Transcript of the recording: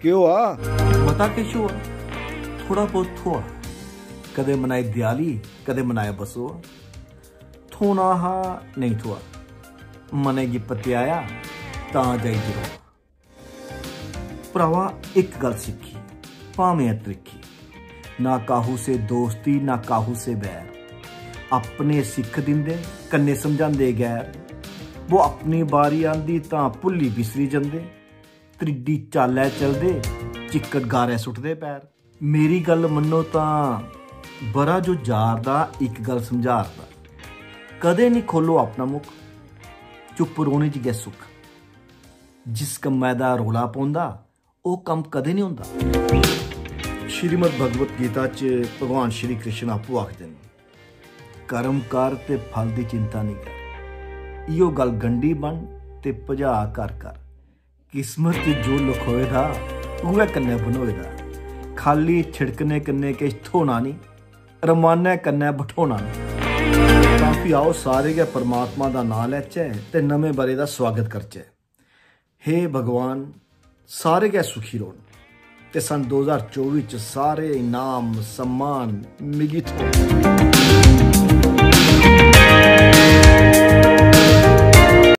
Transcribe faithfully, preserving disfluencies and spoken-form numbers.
केह् होआ? मता किश होआ, थोह्ड़ा बहुत थ्होआ। कदें मनाई देआली, कदें मनाया बसोआ। थ्होना हा, नेईं थ्होआ। मनै गी पत्याया, तां जाई जरोआ। भ्रावा, इक गल्ल सिक्खी, भामें ऐ त्रिक्खी, ना काहू से दोस्ती, ना काहू से बैर। अपने सिक्ख दिंदे, कन्नै समझांदे गैर। वो अपनी बारी आंदी तां भुल्ली बिसरी जंदे। त्रिड्डी चालै चलदे, चिक्कड़ गारै सुट्टदे पैर। मेरी गल्ल मन्नो तां बरा जो जारदा, इक गल्ल समझारदा, कदें निं खोलो अपना मुख, चुप्प रौह्ने च गै सुख। जिस कम्मै दा रौला पौंदा, ओह् कम्म कदें निं होंदा। श्रीमद् भगवत गीता च भगवान श्री कृष्ण आपूं आखदे न, "कर्म कर ते फल दी चिंता निं कर, इयो गल्ल गंढी बन ते भजा घर घर।" किस्मत च जो लखोए दा, उ'ऐ कन्नै बनोए दा। खाल्ली छिड़कने कन्नै किश थ्होना निं, रमानै कन्नै बठोना निं। तां फ्ही आओ, सारे गै परमात्मा दा नांऽ लैचै ते नमें ब'रे दा सुआगत करचै। हे भगवान, सारे गै सुखी रौह्न ते सन दो ज्हार चौबी च सारे इनाम, सम्मान मिगी थ्होन।